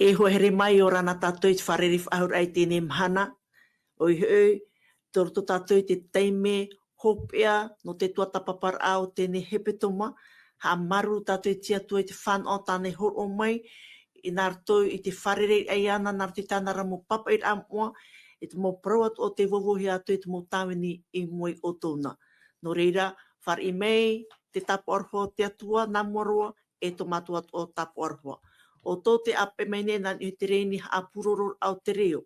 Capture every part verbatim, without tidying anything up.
E hoa here mai, ʻia ora na tātou i te fārereiraʻa i teie mahana. ʻOia hoʻi, tei roto tātou i te taime hopeʻa nō te tuatāpaparaʻa o teie hepetoma. Haʻamāuruuru tātou i te Atua i te fānaʻo tāna i hōroʻa mai, i nā roto i te fārereiraʻa iāna, nā roto i tāna ra mau pāpaʻiraʻa moʻa, i te mau parau atoʻa tē vauvauhia atu i te mau tāvini i mua ia ʻoutou na. Nō reira, fāriʻi mai te tāpaʻo aroha o te Atua, nā mua roa, e tō mātou atoʻa tāpaʻo aroha. ʻO tō te ʻāpeʻe mai nei nā niʻa i te reni haʻapurororaʻa o te reo.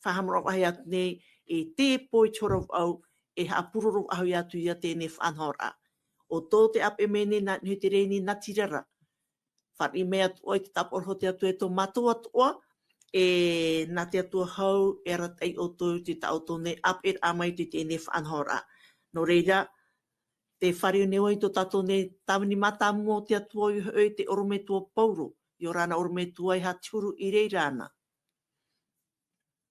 Faʻahaʻamanaʻo faʻahou atu nei, e te pō i te hora vaʻu, e haʻapuroro faʻahou atu ia teie faʻanahoraʻa. ʻO tō te ʻāpeʻe mai nei nā niʻa i te reni natirara. Fāriʻi mai atoʻa i te tāpaʻo aroha o te Atua e tō mātou atoʻa, e nā te Atua hau, e arataʻi ʻoutou i tā ʻoutou nei ʻāpeʻeraʻa mai i teie faʻanahoraʻa. Nō reira, tē fāriu nei au i tō tātou nei tāvini mātāmua o te Atua, ʻoia hoʻi te ʻorometua Paulo. ʻIa ora na ʻorometua, e aha te huru i reira na?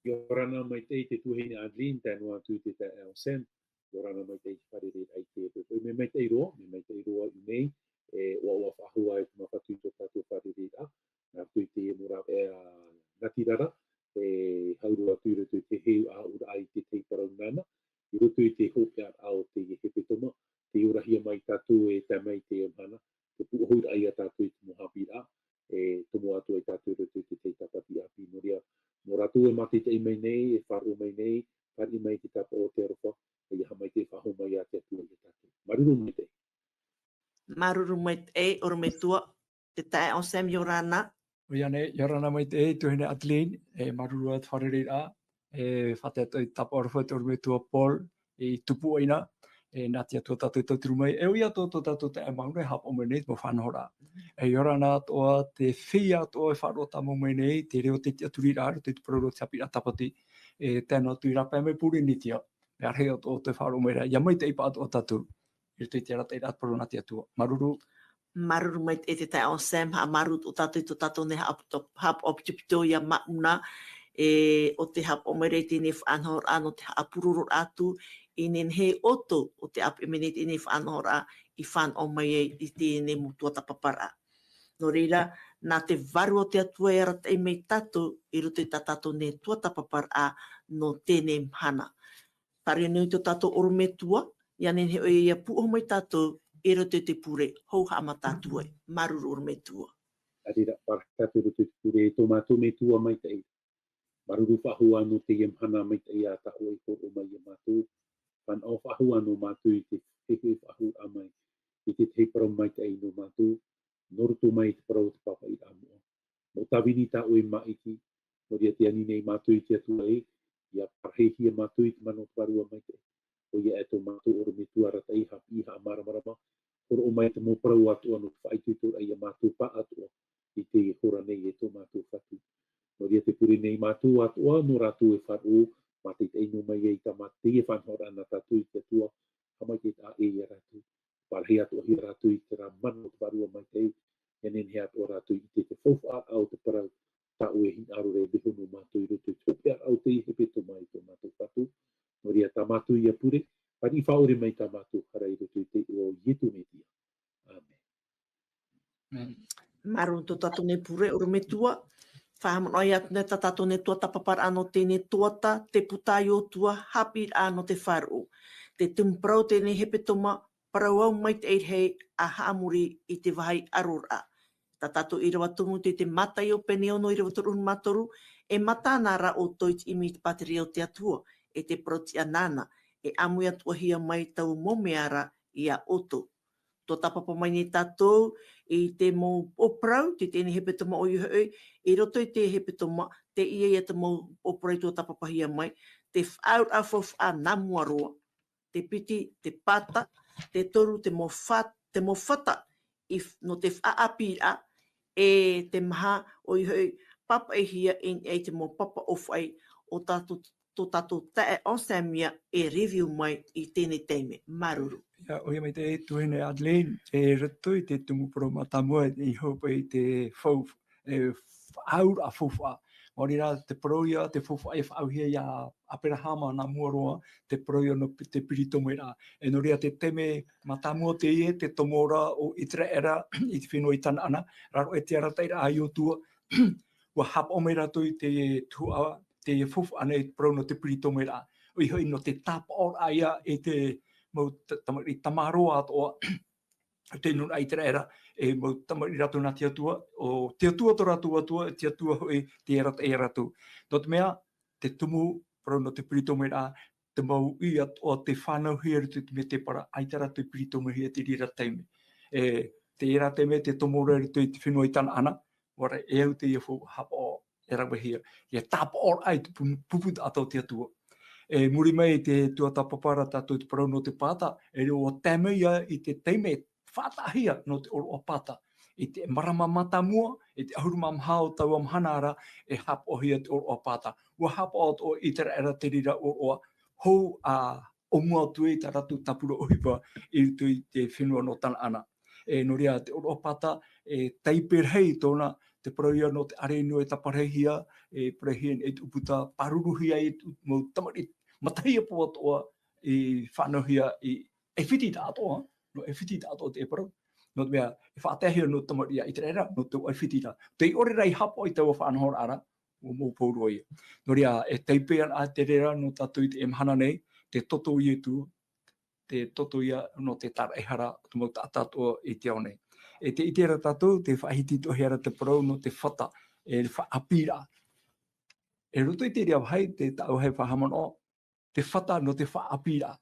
ʻIa ora na maitaʻi te tuahine Adeline, tae noa atu i te taeaʻe Sam. ʻIa ora na maitaʻi i te fārereiraʻa i teie poʻipoʻi. Mea maitaʻi roa, mea maitaʻi roa i ʻō nei, e ʻoaʻoa faʻahou ā e te mau fatu i tō tātou fārereiraʻa. Nā roto i teie mau rāveʻa natirara, e hau roa atu i roto i te heuʻauraʻa i te tahi parau nāna, i roto i te hopeʻaraʻa o teie hepetoma, tē orahia mai tātou e tae mai i teie mahana, te pūʻohuraʻa ia tātou i te mau haʻapiʻiraʻa, e tomo atu ai tātou i roto i te tahi tāpati ʻāpī. Nō reira, nō rātou e mātaʻitaʻi mai nei, e faʻaroʻo mai nei, fāriʻi mai te tāpaʻo o te aroha, ʻia haʻamaitaʻi faʻahou mai ia te Atua ia tātou. Māuruuru maitaʻi. Māuruuru maitaʻi, ʻorometua, te taeaʻe Sam, ʻia ora na. ʻOia nei, ʻia ora na maitaʻi, tuahine Adeline, e māuruuru ā te fārereiraʻa, e faʻatae atoʻa i te tāpaʻo aroha i te ʻorometua Paul, i Tupuaʻina, e nā te Atua tātou e tauturu mai, e ʻoia atoʻa tō tātou taeaʻe Mauna e haʻapaʻo mai nei i te mau faʻanahoraʻa. E ʻia ora na atoʻa te feiā atoʻa e faʻaroʻo tāmau mai nei, te reo te tiʻaturiraʻa, i roto i te parau o te haʻapiʻiraʻa Tāpati, e tae noa atu i rāpae mai Pōrīnetia, e ʻārahi atoʻa ʻoutou e faʻaroʻo mai ra, ʻia maitaʻi paʻatoʻa tātou i roto i te arataʻiraʻa parau nā te Atua. Māuruuru. Māuruuru maitaʻi te taeaʻe Sam, haʻamāuruuru atoʻa tātou i tō tātou nei haʻapoto-, haʻapaʻo pitopito ia Mauna, e ʻo te haʻapaʻo mai ra i teie faʻanahoraʻa nō te haʻapurororaʻa atu i nehenehe ʻoutou, ʻo tē ʻāpeʻe mai nei i teie faʻanahoraʻa i fānaʻo mai ai i teie mau tuatāpaparaʻa. Nō reira, nā te Vārua o te Atua e arataʻi mai ia tātou i roto i tā tātou nei tuatāpaparaʻa nō teie mahana. Fāriu nei tō tātou ʻorometua, ʻia nehenehe ʻoia ʻia pūʻohu mai ia tātou i roto i te pure, hou haʻamata atu ai. Māuruuru ʻorometua. ʻĀreʻa, parahi tātou i roto i te pure, e tō mātou Metua maitaʻi. Māuruuru faʻahou nō teie mahana maitaʻi ā tā ʻoe i hōroʻa mai ia mātou. Fānaʻo faʻahou nō mātou i te fehuʻi faʻahou mai i te tahi parau maitaʻi nō mātou, nō roto mai i te parau o te pāpaʻiraʻa moʻa. Mau tāvini tā ʻoe i māʻiti, nō reira tē ani nei mātou i te Atua ē, ʻia parahihia mātou i te mana o te Vārua Maitaʻi. ʻOia e tō mātou ʻorometua arataʻi, haʻapiʻi, haʻamāramarama, hōroʻa mai te mau parau atoʻa nō te faʻaitoitoraʻa ia mātou pāʻatoʻa i teie hora nei e tō mātou Fatu. Nō reira tē pure nei mātou atoʻa, nō rātou e faʻaroʻo, mātaʻitaʻi noa mai ai i tā mātou teie faʻanahoraʻa nā tātou i te Atua, haʻamaitaʻi ā ē ia rātou. Parahi atoʻa hia rātou i terā mana o te Vārua Maitaʻi, ʻia nehenehe atoʻa rātou i ʻite i te faufaʻa o te parau tā ʻoe e hinaʻaro ra e vaiiho nō mātou i roto i te hopeʻa o teie hepetoma e tō mātou Fatu. Nō reira tā mātou ia pure, fāriʻi faʻaʻore mai tā mātou hara i roto i te iʻoa o Ietu Metia. ʻĀmene. Māuruuru tō tātou nei pure, ʻorometua. Faʻahaʻamanaʻo atu nei tā tātou nei tuatāpaparaʻa nō teie tuata, te puta Iosua, haʻapiʻiraʻa nō te faʻaroʻo. Te tumu parau o teie hepetoma, parau au maitaʻi rahi ʻa haʻamori i te vāhi ʻaroraʻa. Tā tātou ʻīrava tumu i te Mataio pene ono, ʻīrava toru ʻahuru mā toru, e mata na rā ʻoutou i te ʻimi i te pātireia o te Atua, e te parau tiʻa nāna, e ʻāmui atoʻa hia mai taua mau mea ra ia ʻoutou. Tuatāpapa mai nei tātou i te mau ʻōparau, i teie hepetoma ʻoia hoʻi, i roto i te hepetoma, teie ia te mau ʻōparau i tuatāpapahia mai, te faʻaauraʻa faufaʻa nā mua roa, te piti, te pata, te toru, te mau fa-, te mau fata, i f-, nō te faʻaʻāpīraʻa, e te maha, ʻoia hoʻi, pāpaʻihia i niʻa i te mau papa ʻōfaʻi o tātou, tō tātou taeaʻe Sam ia e review mai i teie taime. Māuruuru. ʻIa, ʻoia maitaʻi tuahine Adeline, i roto i te tumu parau mātāmua i hopeʻa i te fau-, e, faʻaauraʻa faufaʻa. Nō reira, te parau ia, te faufaʻa e faʻaauhia ia Aperahama nā mua roa, te parau ia nō pi-, te piritomoraʻa. E nō reira, te taime mātāmua teie, te tomo ra o ʻĪteraʻera i te fenua i Tanaana, raro aʻe te arataʻiraʻa a Iosua, ua hapaʻo mai rātou i te tuhaʻa, te faufaʻa nei, te parau nō te peritomoraʻa. ʻOia hoʻi nō te tāpaʻoraʻa ia i te mau ta-, tamariʻi tamaroa atoʻa, te nūnaʻa ʻĪteraʻera, e mau tamariʻi rātou nā te Atua, ʻo te Atua tō rātou Atua, te Atua hoʻi tei arataʻi ia rātou. Nō te mea, te tumu parau nō te peritomoraʻa, te mau ʻī atoʻa tei fānauhia i roto i te mētēpara, ʻaita rātou i peritomohia i te reira taime. E, te reira taime, tē tomo ra i roto i te fenua i Tanaana, ʻua rave au teie faufaʻa hapaʻo e ravehia, ʻia tāpaʻoraʻa i te pu-, pupu taʻata o te Atua. E muri mai i te tuatāpapa ra tātou te parau nō te pāta, e riro ʻua tae mai ia i te taime faʻataʻahia nō te ʻōroʻa pāta. I te marama mātāmua, i te ʻahuru mā maha o taua mahana ra, e hapaʻohia te ʻōroʻa pāta. ʻUa hapaʻo atoʻa ʻĪteraʻera te reira ʻōroʻa, hou ā, ʻōmua atu ai tā rātou tāpura ʻohipa i roto i te fenua nō Tanaana. E, nō reira, te ʻōroʻa pāta, e taipe rahi tōna, te parau ia nō te ʻāreʻa nui e taparahihia, e parahihia i te ʻūputa, pāruruhia i te mau tamariʻi matahiapo atoʻa i fānauhia i ʻAifiti taʻatoʻa, nō ʻAifiti taʻatoʻa te parau. Nō te mea, e faʻataehia nō te tamariʻi a ʻĪteraʻera, nō te ʻAifiti ra. Tei ʻore rā i hapaʻo i taua faʻanahoraʻa ra, ʻua mau pauroa ia. Nō reira, e taipe ana te reira nō tātou i teie mahana nei, te toto o Ietu, te toto ia nō te tāraʻehara o te mau taʻata atoʻa i te ao nei. E tē ʻite ra tātou, tē faʻahiti atoʻahia ra te parau nō te fata, e faʻaʻāpīraʻa. I roto i te reira vāhi, te tāʻu vāhi faʻahaʻamanaʻo, te fata nō te faʻaʻāpīraʻa.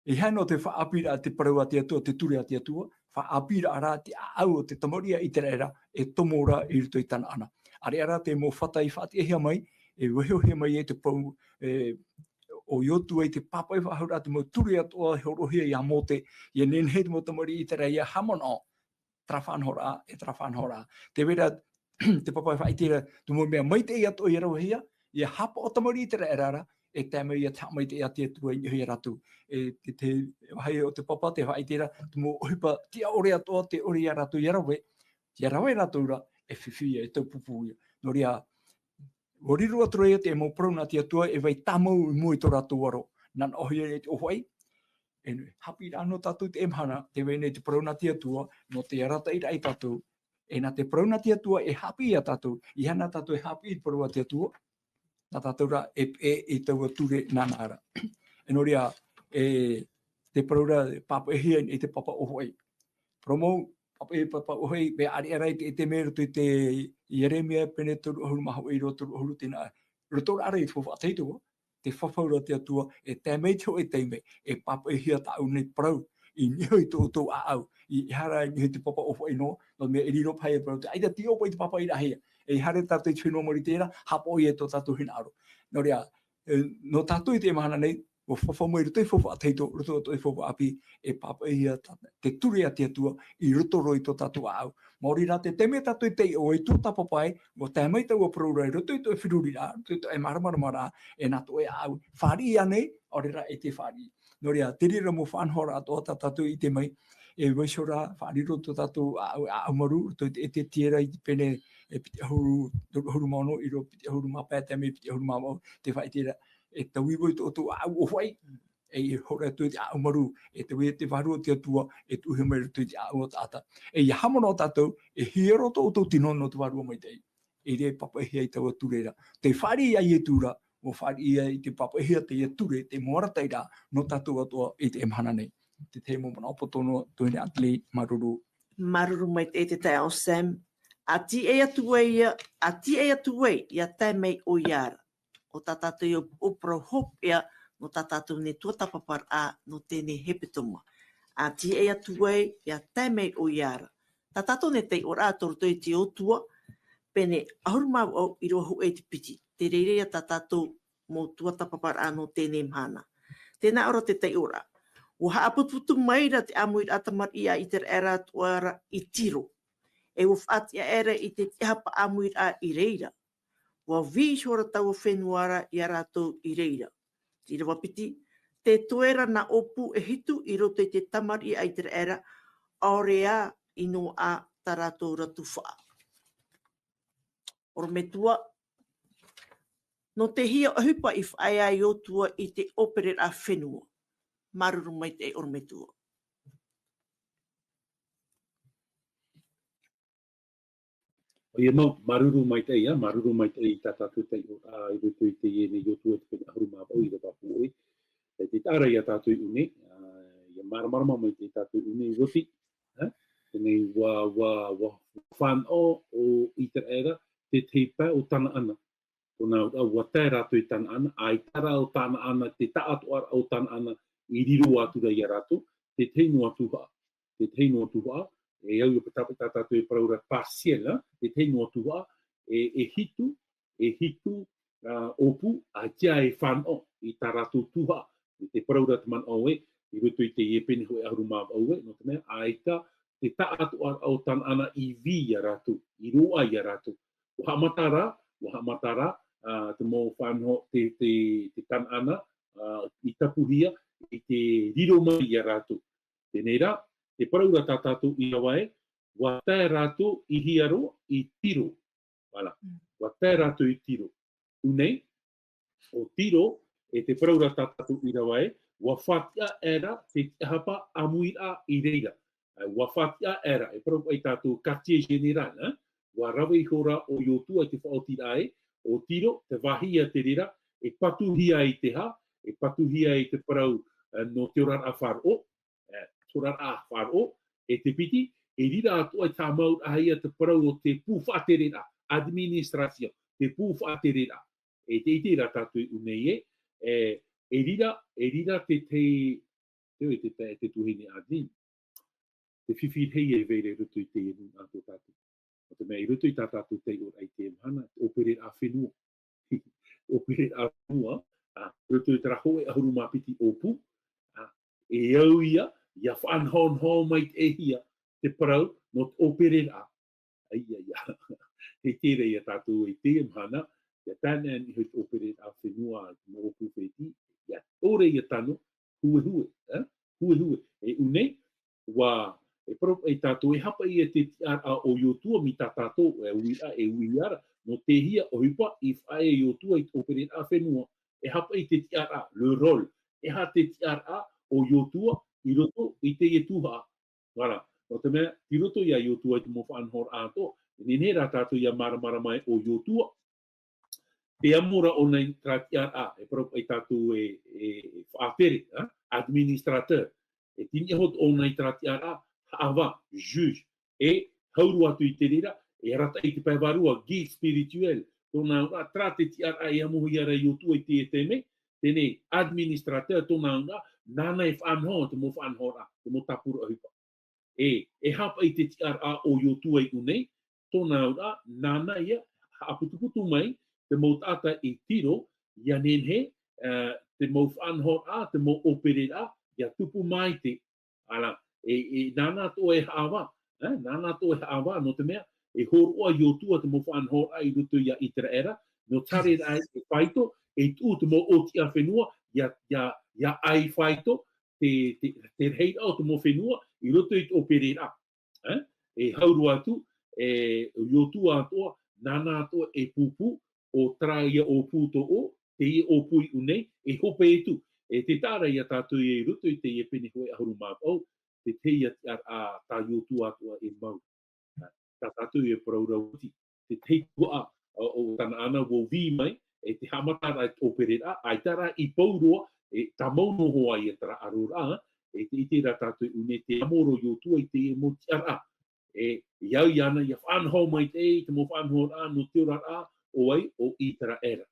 E aha nō te faʻaʻāpīraʻa te parau a te Atua, te ture a te Atua, faʻaʻāpīraʻa rā te ʻāʻau o te tamariʻi a ʻĪteraʻera e tomo ra i roto i Tanaana. ʻĀreʻa rā te mau fata i faʻatiʻahia mai, e vaihohia mai e te parau, e, o Iotua i te pāpaʻi faʻahou ra te mau ture atoʻa i hōroʻahia ia Mōte, ʻia nehenehe te mau tamariʻi a ʻĪteraʻera ʻia haʻamanaʻo, terā faʻanahoraʻa, e terā faʻanahoraʻa. Tē vai ra te papa e faʻaʻite ra, te mau mea maitaʻi atoʻa ʻia ravehia, ʻia hapaʻo tamariʻi a ʻĪteraʻera ra, e tae mai ia te haʻamaitaʻi a te Atua i niʻa ia rātou. E te, te vāhi o te papa tē faʻaʻite ra, te mau ʻohipa tiʻa ʻore atoʻa, tē ʻore ia rātou ʻia rave, ʻia rave rātou ra, e fifi ia, e taupupū ia. Nō reira, ʻua riro atu ra ia te mau parau nā te Atua e vai tāmau i mua i tō rātou aro. Nānaʻohia i te ʻōfaʻi, e haʻapiʻiraʻa nō tātou teie mahana, tē vai nei te parau nā te Atua, nō te arataʻiraʻa ia tātou, e nā te parau nā te Atua e haʻapiʻi ia tātou, e aha nā tātou e haʻapiʻi i te parau a te Atua, nā tātou rā e, e, i taua ture nāna ra. E nō reira, e, te parau ra, pāpaʻihia i te papa ʻōfaʻi. Parau mau, papa, e papa ʻōfaʻi, mea ʻāreʻa rā i te, i te mea i roto i te Ieremia pene toru ʻahuru mā hōʻē ʻīrava toru ʻahuru tēnā, roto rā ra i te faufaʻa tahito, te fafau ra te Atua, e tae mai te hōʻē taime, e pāpaʻihia tāʻu nei parau, i niʻa i tō ʻoutou ʻāʻau, e ʻere i niʻa i te papa ʻōfaʻi noa, nō te mea e riro paha ia parau, ʻaita tīaʻopaʻi te pāpaʻiraʻahia, e haere tātou i te fenua Marite ra, haʻapaʻo ia tō tātou hinaʻaro. Nō reira, e, nō tātou i teie mahana nei, ʻua fafau mai i roto i te faufaʻa tahito, roto, roto i te faufaʻa ʻāpī, e pāpaʻihia tā, te ture a te Atua, i roto roa i tō tātou ʻāʻau. Maori rā te taime tātou i taiʻo ai, tuatāpapa ai, ʻua tae mai taua parau ra, i roto i tō ʻoe feruriraʻa, roto i tō ʻoe māramarama ra, e nā tō ʻoe ʻāʻau, fāriʻi ānei, ʻaore rā e te fāriʻi. Nō reira, te reira mau faʻanahoraʻa atoʻa tā tātou i ʻite mai, e vaiiho rā, faʻariro tō tātou ʻāʻau, ʻāʻau marū, roto i te Ezekiela i te pene, e piti ʻahuru, toru ʻahuru mā ono, ʻīrava piti ʻahuru mā pae, tae mai piti ʻahuru mā vaʻu, tē faʻaʻite ra, e taui vau i tō ʻoutou ʻāʻau ʻōfaʻi, e hōroʻa atu i te ʻāʻau marū, e taui te vārua o te Atua, e tuʻu mai i roto i te ʻāʻau o te taʻata. E ʻia haʻamanaʻo tātou, e hiero tō ʻoutou tino nō te Vārua Maitaʻi. E ʻere e pāpaʻihia i taua ture ra. Tē fāriʻi ia Ietu ra, ʻua fāriʻi ia i te pāpaʻihia teie ture, te mau arataʻiraʻa, nō tātou atoʻa i teie mahana nei. Te tahi mau manaʻo poto noa, tuahine Adelaide, māuruuru. Māuruuru maitaʻi te taeaʻe Sam. ʻA tīaʻi atu ai ia, ʻa tīaʻi atu ai, ʻia tae mai ʻoia ra. ʻO tā tātou ia upoʻo parau hopeʻa, nō tā tātou nei tuatāpaparaʻa, nō teie nei hepetoma. ʻA tīaʻi atu ai, ʻia tae mai ʻoia ra. Tā tātou nei taiʻoraʻa tō roto i te Iosua, pene ʻahuru mā vaʻu, ʻīrava hōʻē i te piti. Te reira ia tā tātou mau tuatāpaparaʻa nō teie nei mahana. Tēnā ʻoe ra te taiʻoraʻa. ʻUa haʻaputuputu mai ra te ʻāmuiraʻa tamariʻi a ʻĪteraʻera atoʻa ra i Tiro. E ʻua faʻatiʻa aʻera i te tiʻahapa ʻāmuiraʻa i reira. ʻUa vī iho ra taua fenua ra ia rātou i reira. ʻĪrava piti, tē toe ra nā ʻōpū e hitu i roto i te tamariʻi a ʻĪteraʻera, ʻaore ā i noaʻa tā rātou ra tuhaʻa. ʻOrometua, nō te hia ʻohipa i faʻaea ai Iosua i te ʻōpereraʻa fenua. Māuruuru maitaʻi ʻorometua. ʻOia mau, māuruuru maitaʻi, ā, māuruuru maitaʻi i tā tātou taiʻoraʻa i roto i teie nei Iosua e pene ʻahuru mā vaʻu, ʻīrava hōʻē. E te taʻa ra ia tātou i ʻō nei, ā, ʻia māramarama maitaʻi tātou i ʻō nei, ʻua oti, ā, teie nei ʻua, ʻua, ʻua fānaʻo ʻo ʻĪteraʻera, te tahi pae ʻo Tanaana. Tōna auraʻa, ʻua tae rātou i Tanaana, ʻaita rā ʻo Tanaana, te taʻatoʻaraʻa o Tanaana i riro atu ra ia rātou, te tahi noa tuhaʻa, te tahi noa tuhaʻa, e au ʻia tāpaʻo tātou e parau ra partiel, ā, te tahi noa tuhaʻa, e, e hitu, e hitu, ā, ʻōpū, ʻaita e fānaʻo i tā rātou tuhaʻa, i te parau ra te manaʻo ē, i roto i teie pene hōʻē ʻahuru mā vaʻu ē, nō te mea, ʻaita te taʻatoʻaraʻa o Tanaana i vī ia rātou, i roaʻa ia rātou. ʻUa haʻamata ra, ʻua haʻamata ra, ā, te mau faʻanaho, te, te, te Tanaana, ā, i tapuhia, i te riro mai ia rātou. Teie rā, te parau ra tā tātou ʻīrava ē, ʻua tae rātou i hea roa, i Tiro. Voilà. Mm. ʻUa tae rātou i Tiro. ʻUnei, ʻo Tiro, e te parau ra tā tātou ʻīrava ē, ʻua faʻatiʻa aʻera te tiʻahapa ʻāmuiraʻa i reira. Ā, ʻua faʻatiʻa aʻera, e parau paʻi tātou quartier général, ā? ʻUa rave ihora ʻo Iosua i te faʻaotiraʻa ē, ʻo Tiro, te vāhi ia te reira, e patuhia i te hā, e patuhia i te parau, ā, nō te oraraʻa faʻaroʻo, ā, te oraraʻa faʻaroʻo, e te piti, e reira atoʻa e tāmau ra ia te parau o te pū faʻatereraʻa, administration, te pū faʻatereraʻa. E te ʻite ra tātou i ʻō nei ē, e, e reira, e reira te, te, te, te, te, te tuahine Adeline. Te fifi rahi e vai ra i roto i teie nūnaʻa tō tātou. Nō te mea i roto i tā tātou taiʻoraʻa i teie mahana, te ʻōpereraʻa fenua. ʻŌpereraʻa fenua, ā, i roto i terā hōʻē ʻahuru mā piti ʻōpū, ā, e au ia, ʻia faʻanahonaho maitaʻihia te parau nō te ʻōpereraʻa. ʻAia, ʻaia. E ʻite ra ia tātou i teie mahana, ʻia tāne anihoʻi te ʻōpereraʻa fenua, te mau ʻōpū fētiʻi, ʻia ʻore ia tano, huehue, ā? Huehue. E ʻō nei, ʻUa, e parau paʻi tātou, e aha paʻi ia te tiʻaraʻa o Iosua mai tā tātou, e uiraʻa, e uiraʻa, nō te hia ʻohipa i faʻaea e Iosua i te ʻōpereraʻa fenua, e aha paʻi te tiʻaraʻa, le rôle, e aha te tiʻaraʻa o Iosua i roto i teie tuhaʻa. Voilà, nō te mea, i roto ia Iosua i te mau faʻanahoraʻa atoʻa, e nehenehe rā tātou ʻia māramarama mai ʻo Iosua, te amo ra ʻōna i terā tiʻaraʻa, e parau paʻi tātou e, e, e faʻatere, ā, administrateur. E tini iho ʻōna i terā tiʻaraʻa, haʻavā, juge. E hau roa atu i te reira, e arataʻi i te pae vārua, guide spirituel. Tōna auraʻa, terā te tiʻaraʻa e amohia ra e Iosua i teie taime, teie nei administrateur, tōna auraʻa, nāna e faʻanaho, te mau faʻanahoraʻa, te mau tāpura ʻohipa. E, e aha paʻi te tiʻaraʻa o Iosua i ʻō nei, tōna auraʻa, nāna ia haʻaputuputu mai te mau taʻata i Tiro, ʻia nehenehe, ā, te mau faʻanahoraʻa, te mau ʻōpereraʻa, ʻia tupu maitaʻi. Ā, e, e, nāna atoʻa e haʻavā, ā, nāna atoʻa e haʻavā, nō te mea, e hōroʻa Iosua te mau faʻanahoraʻa i roto ia Iseraela, nō te haere ra e faito, e tuʻu te mau ʻōtiʻa fenua, ʻia, ʻia, ʻia ʻai faito, te, te, te rahiraʻa o te mau fenua, i roto i te ʻōpereraʻa. Ā? E hau roa atu, e, Iosua atoʻa, nāna atoʻa e pūpū, ʻo terā ia ʻōpū tōʻu, teie ʻōpū i ʻō nei, e hope atu. E te taʻa ra ia tātou i roto i teie pene hōʻē ʻahuru mā vaʻu, te tahi ia tiʻaraʻa tā Iosua atoʻa e mau. Ā, tā tātou e parau ra oti, te tahi tuhaʻa, ā, o Tanaana ʻua vī mai, e te haʻamataraʻa i te ʻōpereraʻa, ʻaita rā i pau roa, e tāmau noa hoʻi ia terā ʻaroraʻa, e te ʻite ra tātou i ʻō nei te amo ra o Iosua i teie mau tiʻaraʻa. E, ʻia au iāna, ʻia faʻanaho maitaʻi, te mau faʻanahoraʻa, nō te oraraʻa, ʻo vai, o Iseraela.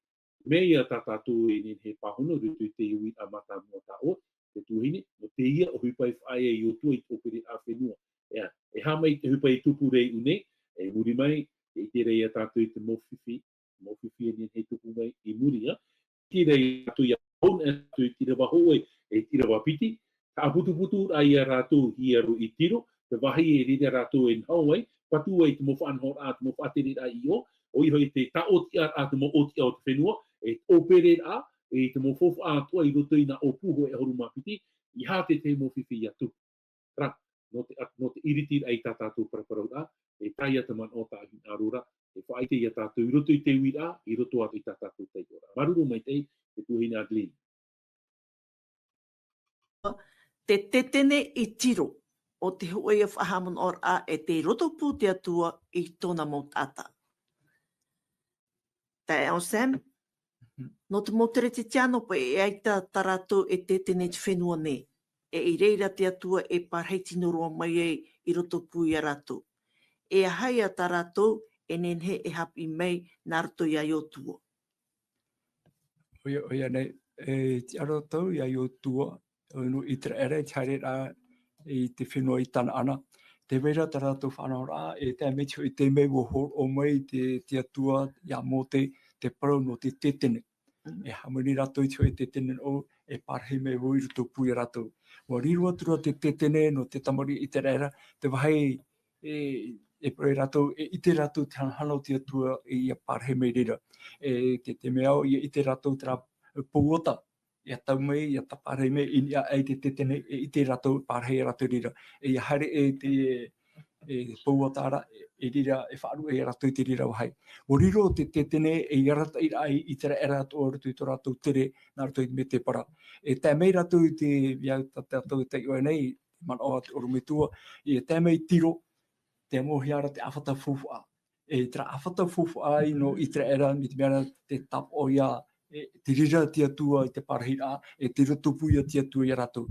Mea ia tā tātou e nehenehe e pāhono, i roto i te uiraʻa mātāmua tā ʻoe, te tuahine, nō teie ʻohipa i faʻaea e Iosua i te ʻōpereraʻa fenua. ʻEa, e aha mai te ʻohipa i tupu ra i ʻō nei, e muri mai, e ʻite ra ia tātou i te mau fifi, mau fifi e nehenehe e tupu mai i muri, ā. ʻIte ra ia tātou ʻia pāhono atu i te ʻīrava hōʻē, e te ʻīrava piti, haʻaputuputuraʻa ia rātou i hea roa i Tiro, te vāhi e riro rātou e noho ai, patu ai te mau faʻanahoraʻa, te mau faʻatereraʻa i ʻō, ʻoia hoʻi te taʻotiʻaraʻa, te mau ʻōtiʻa o te fenua, e ʻōpereraʻa, e te mau faufaʻa atoʻa i roto i nā ʻōpū hōʻē ʻahuru mā piti, e aha te tahi mau fifi ʻia tupu. Terā, nō te, nō te ʻiritiraʻa i tā tātou paraparauraʻa, e tae ia te manaʻo tā ʻoe hinaʻaro ra, e faʻaʻite ia tātou i roto i te uiraʻa, i roto atoʻa i tā tātou taiʻoraʻa. Māuruuru maitaʻi, te tuahine Adeline. Te tetene i Tiro. o te hōʻē faʻahaʻamanaʻoraʻa e tei rotopū te Atua i tōna mau taʻata. Taeaʻe Sam, nō te mau Teretitiano paʻi e ʻaita tā rātou e tētene i te fenua nei, e i reira te Atua e pārahi tino roa mai ai i rotopū ia rātou. E aha ia tā rātou e nehenehe e haʻapiʻi mai nā roto ia Iotua? ʻOia, ʻoia nei, e tiʻa rātou ia Iotua, ʻo ʻIteraʻera i te haereraʻa i te fenua i Tanaana. Tē vai ra tā rātou faʻanahoraʻa, e tae mai te hōʻē taime ʻua hōroʻa mai te, te Atua ia Mōte te parau nō te tētene. E hāmani rātou i te hōʻē tētene nō, e pārahi mai vau i rotopū ia rātou. ʻUa riro atu ra te tētene nō te tamariʻi ʻIteraʻera, te vāhi e, e parau rātou, e ʻite rātou te hanahana o te Atua ia pārahi mai reira. E te, te mea ʻoia ʻite rātou terā pouaka, ia tau mai, ia tāparahi mai, i niʻa aʻe i te tētene, e ʻite rātou pārahi rātou reira. E ia haere e te, e pouaka ra, e, e reira, e faʻaruʻe ia rātou i te reira vāhi. ʻUa riro te tētene ei arataʻiraʻa i ʻIteraʻera atoʻa i roto i tō rātou tere, nā roto i te mētēpara. E tae mai rātou i te, ia tā, tātou e taiʻo nei, manaʻo a te ʻorometua, e tae mai Tiro, tē amohia ra te ʻāfata faufaʻa. E terā ʻāfata faufaʻa nō ʻIteraʻera, mai te mea ra tē tāpaʻo ia, e, te reira te Atua i te pārahiraʻa, e tei rotopū ia te Atua ia rātou.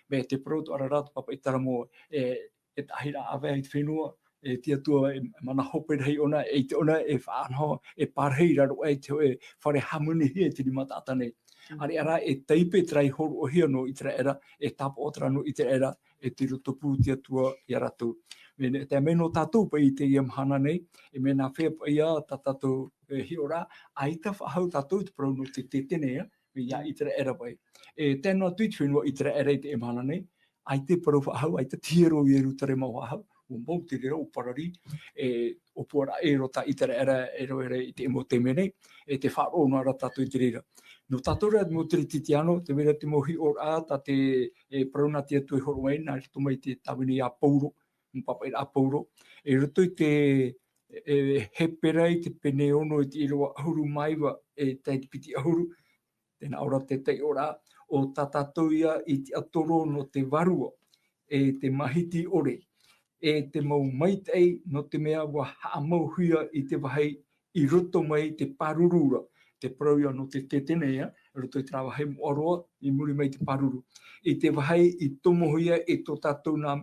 Mea te parau atoʻa ra te pāpaʻi taramo, e, e tahi ra ʻāvae i te fenua, e te Atua e mana hope rahi ʻōna, e ʻite ʻōna e faʻanaho, e pārahi i raro aʻe i te hōʻē fare hāmanihia i te rima taʻata nei. ʻAreʻa rā, e taipe terā i hōroʻahia nō ʻIteraʻera, e tāpaʻo terā nō ʻIteraʻera, e tei rotopū te Atua ia rātou. Mea, e tae mai nō tātou paʻi i teie mahana nei, e mea nā hea paʻi ia tā tātou, e, hiʻoraʻa, ʻaita faʻahou tātou i te parau nō te tētene, ā, ia ʻIteraʻera paʻi. E tae noa atu i te fenua ʻIteraʻera i teie mahana nei, ʻaita e parau faʻahou, ʻaita e tiʻa roa i Ierutarema faʻahou, ʻua mau te reira ʻo Parari, e, ʻōpuaraʻa e roto i ʻIteraʻera, e roto era i te mau taime nei, e tē faʻaroʻo noa ra tātou i te reira. Nō tātou rā te mau Teretitiano, tē vai ra te mau hiʻoraʻa, tā te, e, parau nā te Atua i hōroʻa mai, nā roto mai te tāvini a Pauro, mau pāpaʻiraʻa a Pauro. I roto i te, e, Hepera i te pene ono i te ʻīrava ʻahuru mā iva, e tae i te piti ʻahuru, tē nā ʻō ra te taiʻoraʻa, ʻo tā tātou ia i tiʻatoro nō te vārua, e te māhiti ʻore, e te mau maitaʻi, nō te mea ʻua haʻamauhia i te vāhi i roto mai te pāruru ra, te parau ia nō te tētene ia, i roto i terā vāhi moʻa roa, i muri mai te pāruru. I te vāhi i tomohia e tō tātou nā,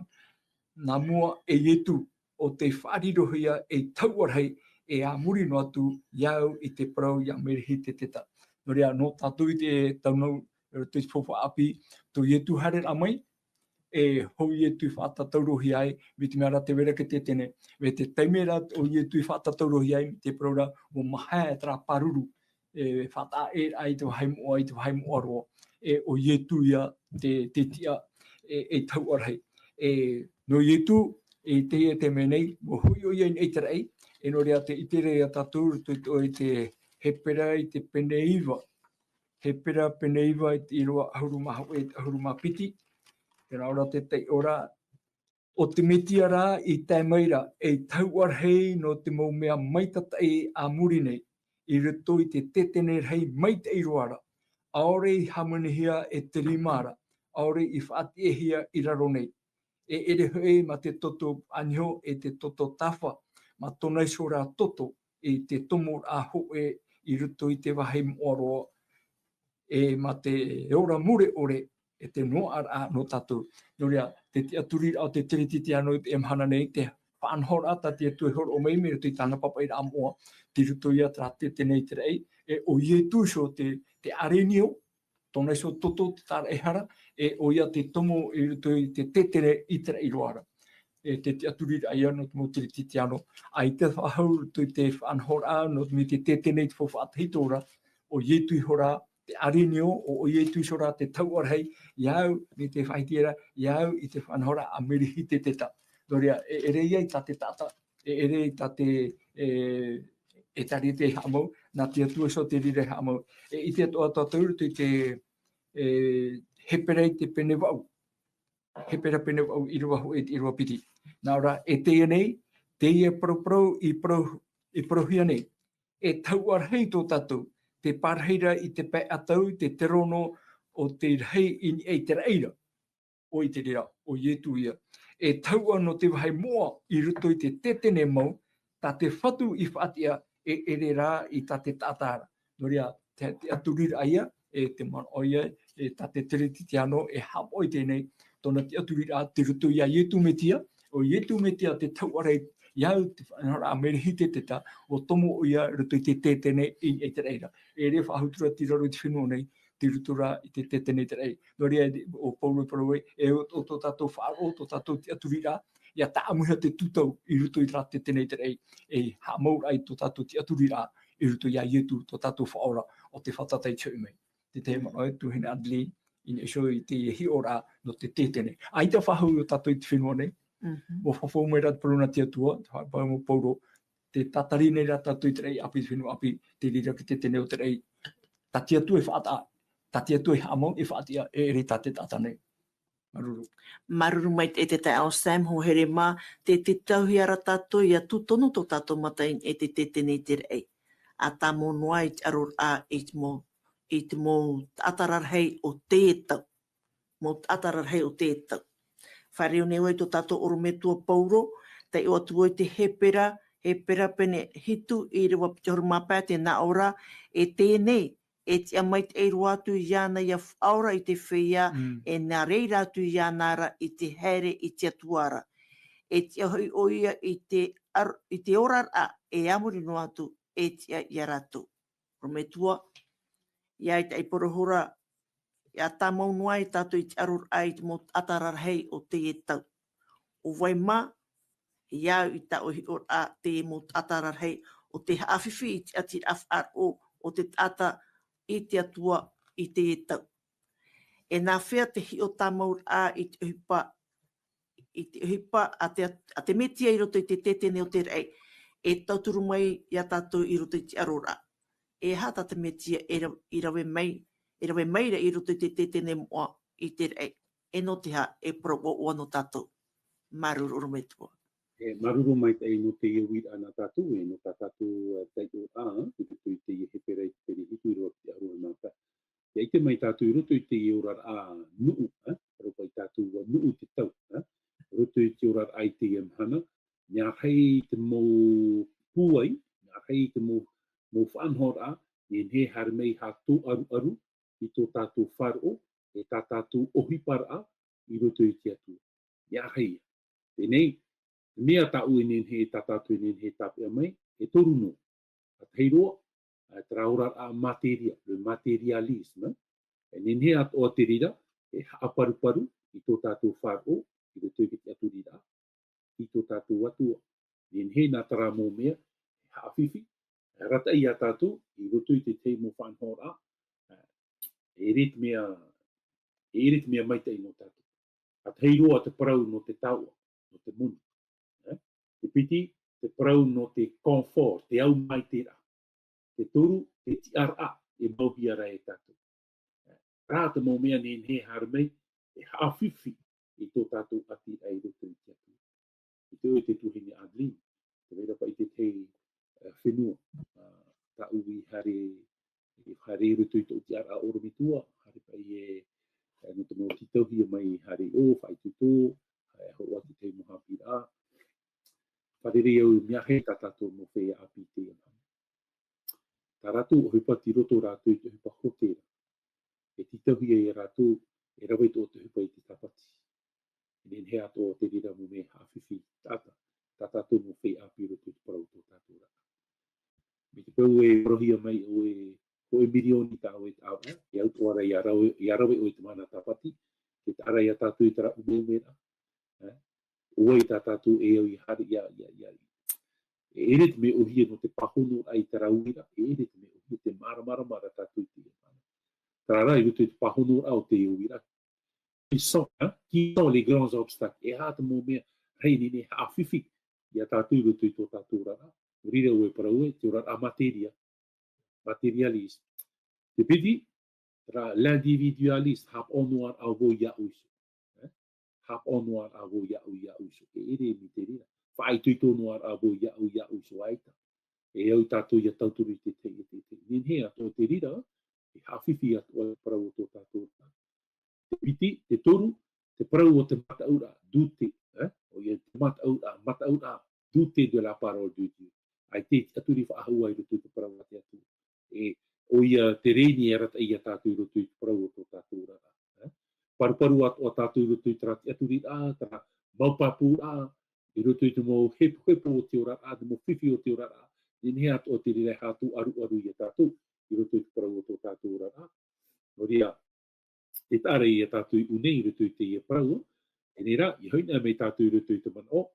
nā mua e Ietu, ʻo tei faʻarirohia ei tahuʻa rahi, e a muri noa atu ia au i te parau ia Merehiteteteta. Nō reira, nō tātou i te taunau, i roto i te faufaʻa ʻāpī, tō Ietu haereraʻa mai, e hou Ietu i faʻatataurohia ai, mai te mea rā tē vai ra te tētene, mai te taime rā ʻo Ietu i faʻatataurohia ai, te parau ra, ʻua mahae terā pāruru, e faʻataʻa ʻē ra i te vāhi moʻa, i te vāhi moʻa roa. E ʻo Ietu ia te, te tiʻa, e, ei tahuʻa rahi. E, nō Ietu, i teie taime nei, ʻua hoʻi ʻoia i niʻa i te raʻi, e nō reira tē ʻite ra ia tātou, i roto i te, i te Hepera i te pene iva. Hepera pene iva i te ʻīrava ʻahuru mā hōʻē, ʻahuru mā piti. Tē nā ʻō ra te taiʻoraʻa, ʻo te Metia rā i tae mai ra, ei tahuʻa rahi nō te mau mea maitataʻi a muri nei, i roto i te tētene rahi maitaʻi roa ra, ʻaore i hāmanihia e te rima ra, ʻaore i faʻatiʻahia i raro nei. E ʻere hoʻi mā te toto ʻaniho e te toto tafa, mā tōna iho rā toto i te tomoraʻa hōʻē i roto i te vāhi moʻa roa, e mā te ora mure ʻore, e te noaʻaraʻa nō tātou. Nō reira, te tiʻaturiraʻa o te Teretitiano i teie mahana nei, te faʻanahoraʻa tā te Atua i hōroʻa mai, mai roto i tāna pāpaʻiraʻa moʻa, tei roto ia terā tētene i te raʻi, e ʻo Ietu iho te, te ʻarenio, tōna iho toto te tāraʻehara, e ʻoia te tomo i roto i te tētene i te raʻi roa ra. E te tiʻaturiraʻa ia nō te mau Teretitiano, ʻaita faʻahou i roto i te faʻanahoraʻa, nō te, mai te tētene i te faufaʻa tahito ra, ʻo Ietu iho rā te ʻarenio, ʻo, ʻo Ietu iho rā te tahuʻa rahi, ia au, mai te faʻahiti ra, ia au i te faʻanahoraʻa a Merehiteteteta. Nō reira, e, e ʻere ia i tā te taʻata, e, e ʻere i tā te, e, e tārete e haʻamau, nā te Atua iho te reira e haʻamau. E ʻite atoʻa tātou i roto i te, e, Hepera i te pene vaʻu. Hepera pene vaʻu ʻīrava hōʻē i te ʻīrava piti. Nā ʻō ra, e teie nei, teie paraparau i parau, i parauhia nei. E tahuʻa rahi tō tātou, tē pārahi ra i te pae ʻatau, te terono o te rahi i niʻa i te raʻi ra. ʻO i te reira, ʻo Ietu ia. e taua nō te vāhi moʻa i roto i te tētene mau, tā te Fatu i faʻatiʻa e ʻere rā i tā te taʻata ra. Nō reira, te, te tiʻaturiraʻa ia, e te manaʻo ia, e tā te Teretitiano, e haʻapaʻo i teie nei, tōna tiʻaturiraʻa, tei roto ia Ietu Metia, ʻo Ietu Metia te tauʻareʻa, ia au te faʻanahoraʻa mai Rehi Teteta, ʻua tomo ʻoia i roto i te tētene i, i te reira. E ʻere faʻahou atu ra tei raro i te fenua nei, tei roto rā i te tētene i te reira. Nō reira, ʻo Pauro e parau ai, e ʻo, ʻo tō tātou faʻaroʻo, tō tātou tiʻaturiraʻa, ʻia tāʻamuhia te tūtau i roto i te rā tētene i te reira, e haʻamauraʻa i tō tātou tiʻaturiraʻa, i roto ia Ietu, tō tātou Faʻaora, ʻo tē fātata i te hoʻi mai. Te tahi manaʻo e tuahine Adeline, i niʻa iho i te hiʻoraʻa nō te tētene. ʻAita faʻahou ʻo tātou i te fenua nei, Mhm. ʻua fafau mai rā te parau nā te Atua, te faʻaroʻo mai Pauro, tē tātari nei rā tātou i te raʻi ʻāpī, te fenua ʻāpī, te reira te tētene o te raʻi. Tā te Atua e faʻataʻa, tā te Atua e haʻamau, e faʻatiʻa, e ʻere tā te taʻata nei. Māuruuru. Māuruuru maitaʻi te taeaʻe Sam, hoa here mā, tē, tē tītauhia ra tātou, ʻia tūtonu tō tātou mata i niʻa i te tētene i te raʻi. ʻA tāmau noa i te ʻaroraʻa i te mau, i te mau taʻata rarahi o teie tau. Mau taʻata rarahi o teie tau. Fāriu nei vau i tō tātou ʻorometua Pauro, taiʻo atu vau i te Hepera, Hepera pene hitu ʻīrava piti ʻahuru mā pae, tē nā ʻō ra, e teie nei, e tiʻa maitaʻi roa atu iāna ʻia faʻaora i te feiā, Mm. e nā reira atu iāna ra i te haere i te Atua ra. E tiʻa hoʻi ʻoia i te ar-, i te oraraʻa e a muri noa atu, e tiʻa ia rātou. ʻOrometua, ʻia ʻaita i parau ra, ʻia tāmau noa ai tātou i te ʻaroraʻa i te mau taʻata rarahi o teie tau. ʻO vai mā, ʻia au i tāʻu hiʻoraʻa te mau taʻata rarahi o te haʻafifi i te tiʻatiraʻa faʻaroʻo o te taʻata i te Atua i teie tau. E nāfea te hiʻo tāmauraʻa i te ʻohipa, i te ʻohipa a te, a te Metia i roto i te tētene o te raʻi, e tauturu mai ia tātou i roto i te ʻaroraʻa. E aha tā te Metia e ra-, i rave mai, e rave mai ra i roto i te tētene moʻa i te raʻi. E nō te aha e parau ʻoaʻoa nō tātou. Māuruuru ʻorometua. E, māuruuru maitaʻi nō teie uiraʻa nā tātou, e nō tā tātou, e, taiʻoraʻa, i roto i teie Hepera i te pene hitu ʻīrava piti ʻahuru mā pae. ʻIa ʻite mai tātou i roto i teie oraraʻa nuʻu, e, parau paʻi tātou ʻua nuʻu te tau, e, roto i te oraraʻa i teie mahana, mea rahi te mau pūai, mea rahi te mau, mau faʻanahoraʻa, e nehenehe e haere mai e haʻatōʻaruʻaru i tō tātou faʻaroʻo, e tā tātou ʻohiparaʻa i roto i te Atua. Mea rahi ia. Teie nei, te mea tāʻu e nehenehe, tā tātou e nehenehe e tāpeʻa mai, e toru noa. ʻA tahi roa, ʻa terā oraraʻa materia, le matérialisme. E nehenehe atoʻa te reira e haʻaparuparu i tō tātou faʻaroʻo, i roto i te tiʻaturiraʻa, i tō tātou Atua. Nehenehe nā terā mau mea e haʻafifi, e arataʻi ia tātou i roto i te tahi mau faʻanahoraʻa, e ʻere te mea, e ʻere te mea maitaʻi nō tātou. ʻA tahi roa te parau nō te taoʻa, nō te moni. E? Te piti, te parau nō te confort, te aumāiteraʻa. Te toru, te tiʻaraʻa e mauhia ra e tātou. Terā te mau mea nehenehe e haere mai, e haʻafifi i tō tātou ʻātīraʻa i roto i te Atua. I te ʻoe te tuahine Adeline, tē vai ra paʻi te tahi, e, fenua, ā, tāʻu i haere, i haere i roto i tō tiʻaraʻa ʻorometua, haere paʻi e, e, nō te mau tītauhia mai, haere ʻō, faʻaitoito, e, hōroʻa te tahi mau haʻapiʻiraʻa. Fārerei au, mea rahi tā tātou mau feiā ʻāpī i teie mahana. Tā rātou ʻohipa, tei roto rātou i te ʻohipa hōtēra. E tītauhia ia rātou, e rave atoʻa te ʻohipa i te Tāpati. E nehenehe atoʻa te reira mau mea e haʻafifi i te taʻata, tā tātou mau feiā ʻāpī i roto i te parau o tō tātou ra. Mai te peu e parauhia mai ʻoe, hōʻē mirioni tā ʻoe taʻata, e au atoʻa ra ʻia rave, ʻia rave ʻoe i te mahana Tāpati, tē taʻa ra ia tātou i terā ʻumeʻumeraʻa, e? ʻO vai tā tātou e au ʻia haere, ʻia, ʻia, ʻia. E ʻere te mea ʻōhie nō te pāhonoraʻa i terā uiraʻa, e ʻere te mea ʻōhie, tē māramarama ra tātou i teie mahana. Terā rā, i roto i te pāhonoraʻa o teie uiraʻa. Qui sont, hein? Qui sont les grands obstacles? E aha te mau mea rahi e nehenehe e haʻafifi ia tātou i roto i tō tātou oraraʻa? Nō reira, ʻoe e parau ē, te oraraʻa materia. Matérialisme. Te piti, terā l'individualisme, haʻapaʻo noa ra vau iāʻu iho. E? Haʻapaʻo noa ra vau iāʻu, iāʻu iho. E ʻere mai te reira. Faʻaitoito noa ra vau iāʻu, iāʻu iho ʻaita. E au tātou ʻia tauturu i te tahi, i te tahi. Nehenehe atoʻa te reira, e haʻafifi atoʻa te parau o tō tātou ra. Te piti, te toru, te parau o te mataʻuraʻa, douter, e? mataʻuraʻa, mataʻuraʻa, douter de la parole de Dieu. ʻAita e tiʻaturi faʻahou i roto i te parau a te Atua. E, ʻoia te reini e arataʻi ia tātou i roto i te parau o tō tātou oraraʻa. E? Paruparu atoʻa tātou i roto i terā tiʻaturiraʻa, terā mau pāpūraʻa, i roto i te mau hepohepo o te oraraʻa, te mau fifi o te oraraʻa, nehenehe atoʻa te reira e hātū aruaru ia tātou, i roto i te parau o tō tātou oraraʻa. Nō reira, e taʻa ra ia tātou i ʻū nei i roto i teie parau, e nei rā, ʻia hoʻi na mai tātou i roto i te manaʻo,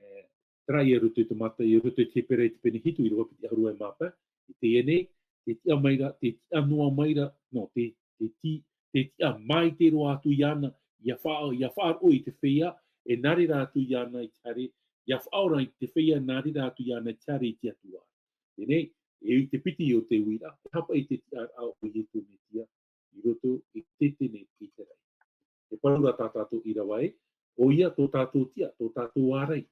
e, terā ia roto i te mata, i roto i te Hepera i te pene hitu, ʻīrava piti ʻahuru e mā pae, i teie nei, te tiʻa mai ra, te tiʻa noa mai ra, no, te, te ti-, te tiʻa maitaʻi roa atu iāna, ʻia fa-, ʻia faʻaroʻo i te feiā, e nā reira atu iāna i te haere, ʻia faʻaora i te feiā, nā reira atu iāna i te haere i te Atua. Teie nei, e te piti o te uiraʻa, e haʻapaʻo i te tiʻaraʻa o Iesu Mesia, i roto i te tētene i te raʻi. E parau ra tā tātou ʻīrava ē, ʻoia tō tātou tiʻa, tō tātou ārai.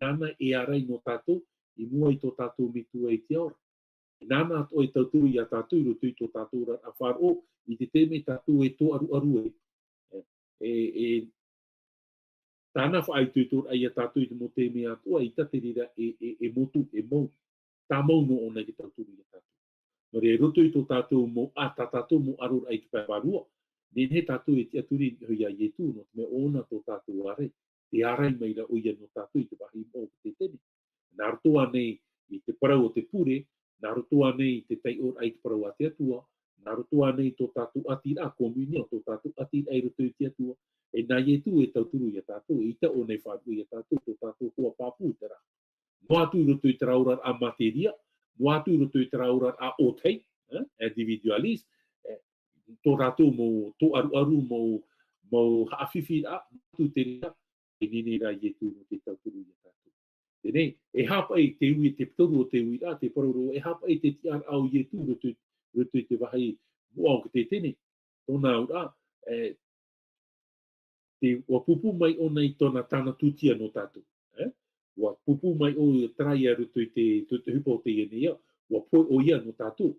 Nāna e ārai nō tātou, i mua i tō tātou Metua i te ao ra. Nāna atoʻa e tauturu ia tātou i roto i tō tātou oraraʻa faʻaroʻo, i te taime tātou e tō aruaru ai. E, e, e, tāna faʻaitoitoraʻa ia tātou i te mau taime atoʻa, ʻaita te reira e, e, e motu, e mau. Tāmau noa ʻōna i te tauturu ia tātou. Nō reira, i roto i tō tātou mau, ā, tā tātou mau ʻaroraʻa i te pae vārua, nehenehe tātou e tiʻaturi i niʻa iho ia Iesu, nō te mea ʻo ʻōna tō tātou ārai, te ārai mai ra ʻoia nō tātou i te vāhi moʻa o te tētene. Nā roto ānei i te parau o te pure, nā roto ānei i te taiʻoraʻa i te parau a te Atua, nā roto ānei tō tātou ʻātiraʻa, communion, tō tātou ʻātiraʻa i roto i te Atua, e nā Iesu e tauturu ia tātou, ʻaita ʻōna e faʻaruʻe ia tātou, tō tātou hoa pāpū i terā. Noa atu i roto i terā oraraʻa materia, noa atu i roto i terā oraraʻa ʻōtahi, e, individualiste, e, tō rātou mau, tō aruaru, mau, mau haʻafifiraʻa, noa atu te reira, e nehenehe rā Iesu nō te tauturu ia tātou. Teie nei, e haʻapaʻo i te ui, te toru o te uiraʻa, te parau ra, e haʻapaʻo i te tiʻaraʻa o Iesu i roto i, roto i te vāhi moʻa o te tētene. Tōna auraʻa, e, te, ʻua pūpū mai ʻōna i tōna, tāna tūtia nō tātou. E? ʻUa pūpū mai ʻōna terā ia roto i te, te, te ʻohipa o teie nei ao, ʻua pohe ʻoia nō tātou.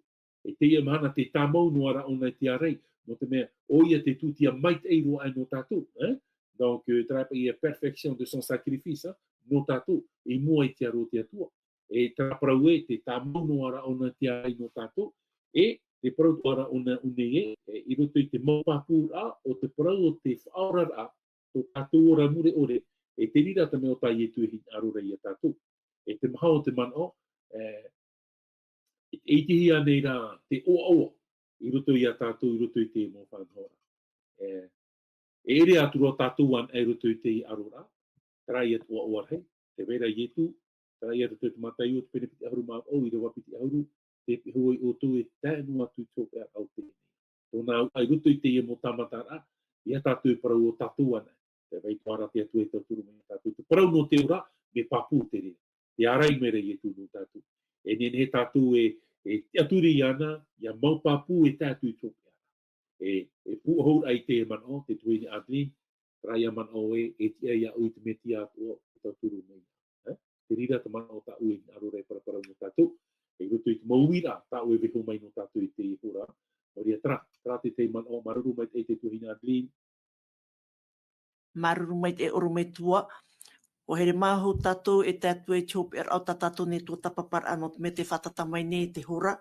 E teie mahana te tāmau noa ra ʻōna i te ārai, nō te mea, ʻoia te tūtia maitaʻi roa aʻe nō tātou, e? Donc, euh, terā paʻi ia perfection de son sacrifice, e? Nō tātou, i mua i te aro o te Atua. E terā parau ē, te tāmau noa ra ʻōna i te ārai nō tātou, e te parau atoʻa ra ʻōna i ʻō nei ē, e, i roto i te mau pāpūraʻa o te parau o te faʻaoraraʻa, tō tātou ora mure ʻore, e te reira te mea o tā Iesu e hinaʻaro ra ia tātou. E te maha o te manaʻo, e, e, e ʻitehia nei rā te ʻoaʻoa i roto ia tātou, i roto i te mau faʻanahoraʻa. E, e ʻere atu roa tātou anaʻe i roto i te ʻaroraʻa, terā ia te ʻoaʻoa rahi, tē vai ra Iesu, terā ia roto i te Mataio, te pene piti ʻahuru mā vaʻu, ʻīrava piti ʻahuru, tē pihaʻi iho ia ʻoutou e tae noa atu i te hopeʻaraʻa o teie nei. Tōna auraʻa i roto i teie mau tāmataraʻa, ʻeiaha tātou e parau ʻo tātou anaʻe. Tē vai atoʻa ra te Atua e tauturu mai ia tātou. Te parau nō te ora, mea pāpū te reira. Te ārai mai ra Iesu nō tātou. E nehenehe tātou e, e tiʻaturi iāna, ʻia mau pāpū e tae atu i te hopeʻa. E, e pūʻohu ra i te manaʻo, te tuahine Adeline, terā ia manaʻo ē, e tiʻa iāʻu i te Mesia atoʻa, e tauturu mai. E? Te reira te manaʻo tāʻu e hinaʻaro ra e paraparau nō tātou. E roto i te mau uiraʻa, tāʻu e vaiiho mai nō tātou i teie hora. Nō reira terā, terā te tahi manaʻo, māuruuru maitaʻi te tuahine Adeline. Māuruuru maitaʻi ʻorometua. ʻUa haere mai tātou e tae atu i te hopeʻaraʻa o tā tātou nei tuatāpaparaʻa nō te mea tē fātata mai nei te hora.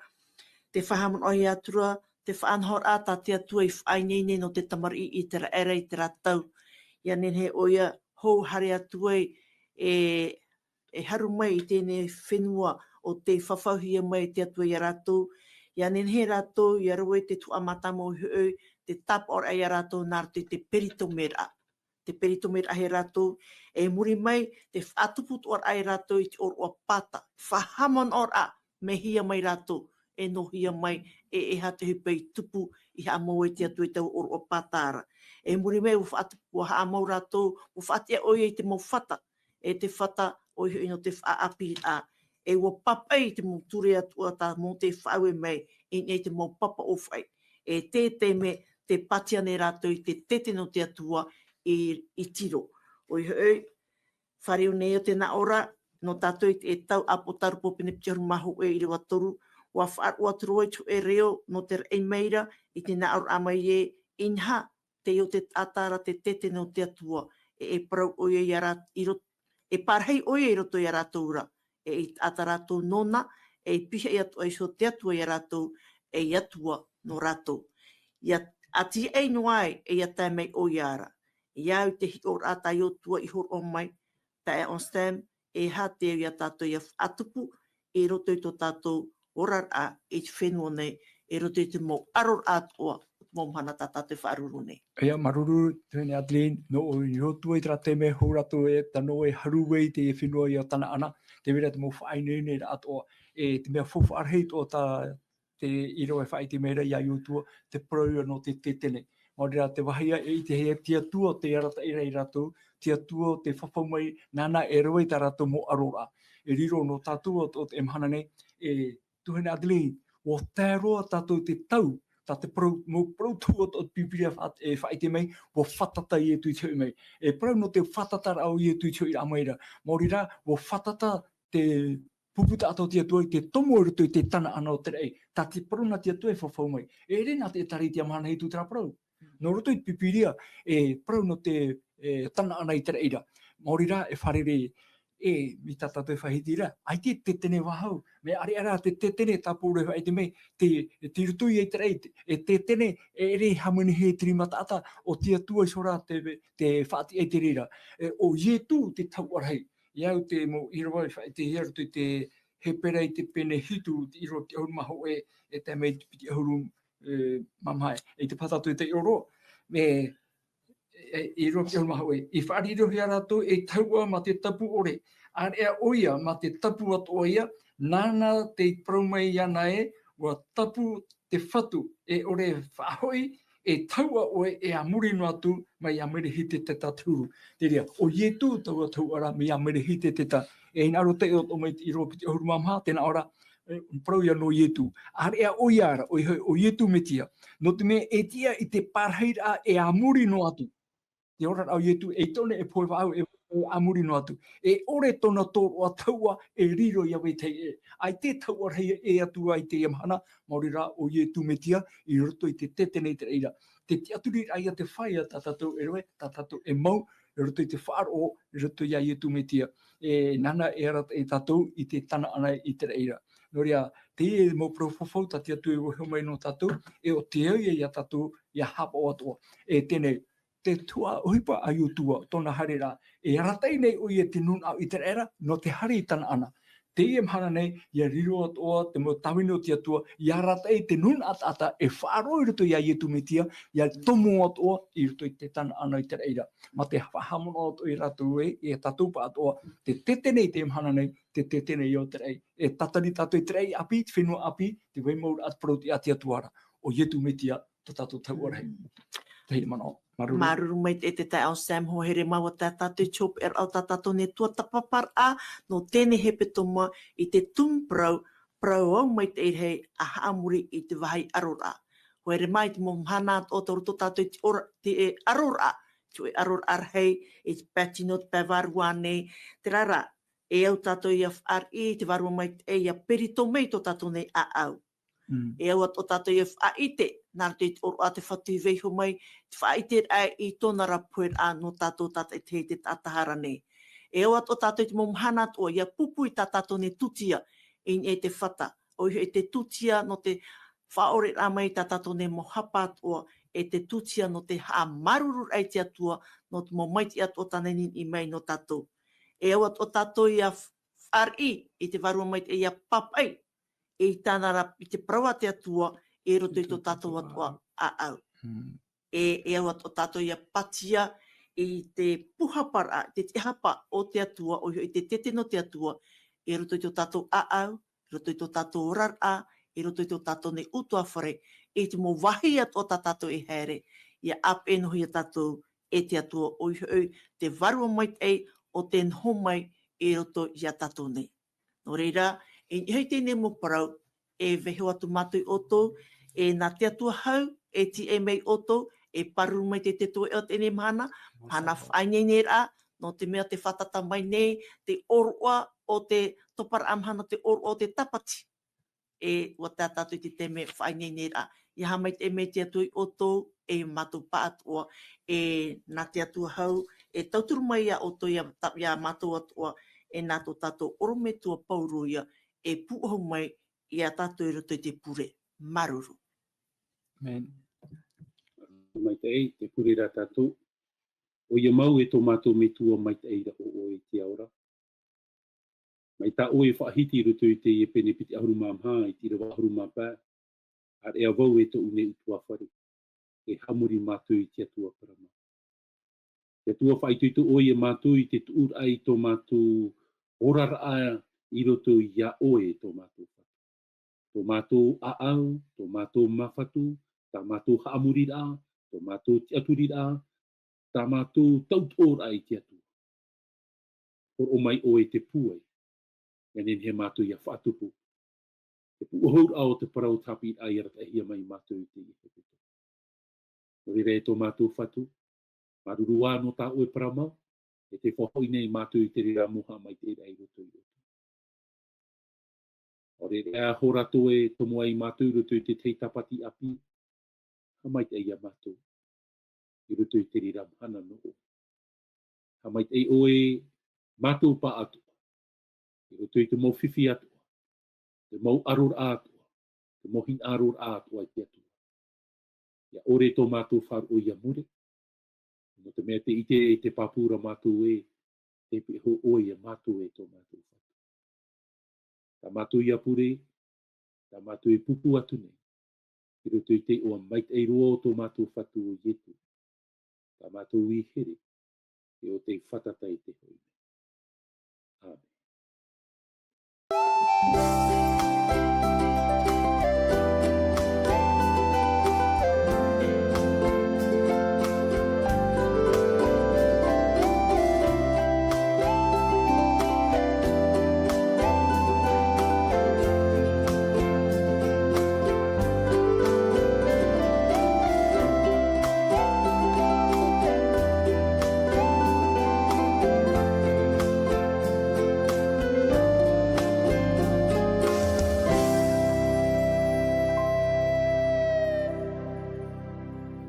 Tē faʻahaʻamanaʻo atu ra, te faʻanahoraʻa tā te Atua i faʻaineine nō te tamariʻi i terā ʻārai, i terā tau. ʻIa nehenehe ʻoia hou haere atu ai e, e haru mai i teie fenua ʻo tē fafauhia mai e te Atua ia rātou. ʻIa nehenehe rātou, ʻia rave te tuhaʻa mātāmua hoʻi, te tāpaʻoraʻa ia rātou nā roto i te peritomeraʻa. Te peritomeraʻa ia rātou, e muri mai, te faʻatupu atoʻa ra ia rātou i te ʻōroʻa pāta. Faʻahaʻamanaʻoraʻa, mehia mai rātou, e nōhia mai, e, e aha te ʻohipa i tupu, i haʻamau ai te Atua i taua ʻōroʻa pāta ra. E muri mai, ʻua faʻatupu, ʻua haʻamau rātou, ʻua faʻatiʻa ʻoia i te mau fata, e te fata, ʻoia hoʻi nō te faʻaʻāpīraʻa. E ʻua pāpaʻi i te mau ture atoʻa tā Mōse e faʻaue mai, i niʻa i te mau papa ʻōfaʻi. E te, te mea, tē pātia nei rātou i te tētene o te Atua i, i Tiro. ʻOia hoʻi, fāriu nei ʻo te nā ʻō ra, nō tātou i te, e tau ʻĀpōtarupo pene piti ʻahuru mā hōʻē ʻīrava toru, ʻua faʻaroʻo atu roa i te hōʻē reo nō te raʻi mai ra, i te nā ʻōraʻa mai ē, inaha, teie ʻo te taʻata ra te tētene o te Atua, e, e parau ʻoia ia rā, i rot-, e parahi ʻoia i roto iā rātou ra, e i taʻata rātou nōna, e i pihaʻi atu ai iho te Atua iā rātou, e i Atua nō rātou. Ia ʻatiʻai noa ai, e ia tae mai ʻoia ra. Ia au te hiʻoraʻa tā Iosua i hōroʻa mai, taeaʻe Anselme, e aha te au iā tātou ia faʻatupu, i roto i tō tātou oraraʻa i te fenua nei, i roto i te mau ʻaroraʻa atoʻa, o te mau mahana tā tātou e faʻaruru nei. Ia, māuruuru, tuahine Adeline, nō ʻoe, i roto i terā taime hou rātou e, tā nō e haru ai te fenua ia Tanaana, tē vai ra te mau faʻaineineraʻa atoʻa, e te mea faufaʻa rahi atoʻa tā te ʻīrava e faʻaʻite mai ra iā Iosua, te parau ra nō te tētene. Maori rā te vāhi ā e ʻitehia te Atua tei arataʻi ra iā rātou, te Atua tei fafau mai, nāna e rave i tā rātou mau ʻaroraʻa. E riro nō tātou atoʻa teie mahana nei, e tuahine Adeline, ʻua tae roa tātou te tau, tā te parau, mau parau tuʻu atoʻa o te Pīpīria e faʻa-, e faʻaʻite mai, ʻua fātata Ietu i te hoʻi mai. E parau nō te fātataraʻa o Ietu i te hoʻiraʻa mai ra. Maori rā, ʻua fātata te pupu taʻata o te Atua i te tomo i roto i te Tanaana o te raʻi. Tā te parau nā te Atua e fafau mai. E ʻere nā te ʻĒtārētia mahana i tū terā parau. Nō roto i te Pīpīria, e parau nō te, e, Tanaana i te raʻi ra. Maori rā, e fārerei, e, mai tā tātou e faʻahiti ra, ʻaita e tētene vāhau, mea ʻāreʻa rā te tētene tā Pauro e faʻaʻite mai, te, tei roto ia i te raʻi, e tētene, e ʻere e hāmanihia e te rima taʻata, ʻo te Atua iho rā te, te faʻatiʻa i te reira. E, ʻo Ietu te tahuʻa rahi. Ia au te mau ʻīrava e faʻaʻitehia i roto i te Hepera i te pene hitu, te ʻīrava piti ʻahuru mā hōʻē, e tae mai te piti ʻahuru, e, mā maha, e te pātata i te ʻōroʻa, e, e, ʻīrava piti ʻahuru mā hōʻē, i faʻarirohia rātou ei tahuʻa mā te tapu ʻore, ʻāreʻa ʻoia mā te tapu atoʻa ia, nāna tei parau mai iāna ē, ʻua tapu te Fatu, e ʻore e faʻahoʻi, e tahuʻa ʻoe e a muri noa atu mai iā Merehiteta te huru. Te reira, ʻo Ietu taua tahuʻa ra mai iā Merehiteta. E hinaʻaro tei ʻō mai te ʻīrava piti ʻahuru mā maha, tē nā ʻō ra, e, parau ia nō Ietu. ʻĀreʻa ʻoia ra, ʻoia hoʻi, ʻo Ietu Metia. Nō te mea e tiʻa i te parahiraʻa e a muri noa atu. Te oraraʻa o Ietu, e ʻaita ʻōna e pohe vāʻau, e, e a muri noa atu. E ʻore tōna tōroʻa tahuʻa e riro ia vetahi ʻē. ʻAita e tahuʻa rahi ʻē atu ai i teie mahana, maori rā ʻo Ietu Metia, i roto i te tētene i te raʻi ra. Te tiʻaturiraʻa ia tē fai ia tā tātou e rave, tā tātou e mau, i roto i te faʻaroʻo, i roto iā Ietu Metia. E nāna e arataʻi tātou i te Tanaana i te raʻi ra. Nō reira, teie mau parau fafau tā te Atua e vaiiho mai nō tātou, e ʻo tē au ia iā tātou, ia haʻapaʻo atoʻa. E teie nei, te tuhaʻa ʻohipa a Iosua, tōna haereraʻa, e arataʻi nei ʻoia i te nūnaʻa o Iseraela, nō te haere i Tanaana. Teie mahana nei, ia riro atoʻa te mau tāvini o te Atua, ia arataʻi te nūnaʻa taʻata e faʻaroʻo i roto iā Ietu Metia, ia tomo atoʻa i roto i te Tanaana i te raʻi ra. Mā te faʻahaʻamanaʻo atoʻa ia rātou ē, e tātou pāʻatoʻa, te tētene i teie mahana nei, te tētene ia o te raʻi. E tātari tātou i te raʻi ʻāpī, te fenua ʻāpī, te vai mau ra te parau a te Atua ra. ʻO Ietu Metia, tō tātou tahuʻa rahi. Te hinaʻaro, māuruuru. Māuruuru maitaʻi te taeaʻe Sam, hoa here mau ā tā tātou i te hopeʻaraʻa o tā tātou nei tuatāpaparaʻa, nō teie hepetoma i te tumu parau, parau au maitaʻi rahi a haʻamori i te vāhi ʻaroraʻa. Hoa here mau i te mau mahana atoʻa tei roto tātou i te ora, te ʻaroraʻa, te hōʻē ʻaroraʻa rahi, i te pae tino, te pae vārua nei, terā rā, e au tātou ia fāriʻi, te vārua maitaʻi ia peritome i tō tātou nei ʻāʻau. Mm. E au atoʻa tātou ia faʻaʻite, nā roto i te ʻōroʻa a te Fatu i vaiiho mai, te faʻaʻiteraʻa i tōna ra poheraʻa nō tātou tātaʻitahi te taʻata hara nei. E au atoʻa tātou i te mau mahana atoʻa, ia pupu i tā tātou nei tūtia, i niʻa i te fata, ʻoia hoʻi te tūtia nō te faʻaʻoreraʻa mai i tā tātou nei mau hapa atoʻa, e te tūtia nō te haʻamāuruururaʻa i te Atua, nō te mau maitaʻi atoʻa tāna i niʻihi mai nō tātou. E au atoʻa tātou ia fāriʻi, i te vārua maitaʻi ia pāpaʻi, i tāna ra, i te parau a te Atua, i roto i tō tātou atoʻa ʻāʻau. Mm. E, e au atoʻa tātou ia pātia i te pūhaparaʻa, te tiʻahapa o te Atua, ʻoia hoʻi te tētene o te Atua, i roto i tō tātou ʻāʻau, i roto i tō tātou oraraʻa, i roto i tō tātou nei ʻutuāfare, i te mau vāhi atoʻa tā tātou e haere, ia ʻāpeʻe noa ia tātou e te Atua, ʻoia hoʻi te vārua maitaʻi o tē noho mai i roto ia tātou nei. Nō reira, i niʻa i teie nei mau parau, e vaiiho atu mātou ia ʻoutou, e nā te Atua hau, e tiʻa mai ia ʻoutou, e pāruru mai te, te toeʻa o teie nei mahana, mahana faʻaineineraʻa, nō te mea tē fātata mai nei, te ʻōroʻa o te toparaʻa mahana, te ʻōroʻa o te Tāpati. E, ʻua tae tātou i te taime faʻaineineraʻa. ʻIa haʻamaitaʻi mai te Atua ia ʻoutou, e mātou pāʻatoʻa, e nā te Atua hau, e tauturu mai iā ʻoutou, iā, iā mātou atoʻa, e nā tō tātou ʻorometua Paulo ia, e pūʻohu mai iā tātou i roto i te pure. Māuruuru. Amen. Maitaʻi, tē pure ra tātou. ʻOia mau e tō mātou Metua maitaʻi ra ʻo ʻoe i te ao ra. Mai tā ʻoe e faʻahiti i roto i teie pene piti ʻahuru mā maha, i te ʻīrava ʻahuru mā pae, ʻĀreʻa vau e tōʻu nei ʻutuāfare, e haʻamori mātou i te Atua parau mau. Te Atua, faʻaitoito ʻoe iā mātou i te tuʻuraʻa i tō mātou oraraʻa i roto iā ʻoe e tō mātou Fatu. Tō mātou ʻāʻau, tō mātou māfatu, tā mātou haʻamoriraʻa, tō mātou tiʻaturiraʻa, tā mātou tautoʻoraʻa i te Atua. Hōroʻa mai ʻoe i te pūai, ʻia nehenehe mātou ʻia faʻatupu. Te pūʻohuraʻa o te parau tāpiʻiraʻa ʻia arataʻihia mai mātou i teie hepetoma. Nō reira e tō mātou Fatu, māuruuru ā nō tā ʻoe parau mau, e tē faʻahoʻi nei mātou i te reira mau haʻamaitaʻiraʻa i roto iā ʻoutou. ʻAore rā e hora atoʻa e tomo ai mātou i roto i te tahi tāpati ʻāpī, haʻamaitaʻi iā mātou i roto i te reira mahana nō ʻoe. Haʻamaitaʻi ʻoe mātou pāʻatoʻa, i roto i te mau fifi atoʻa, te mau ʻaroraʻa atoʻa, te mau hinaʻaroraʻa atoʻa i te Atua. ʻIa ʻore tō mātou faʻaroʻo ʻia mure, nō te mea tē ʻite e te pāpū ra mātou ē, tē pīhaʻi iho ʻoe iā mātou e tō mātou Fatu. Tā mātou ʻia pure, tā mātou e pūpū atu nei, i roto i te iʻoa maitaʻi roa o tō mātou Fatu ʻo Ietu. Tā mātou i here, e ʻo tei fātata i te hoʻi.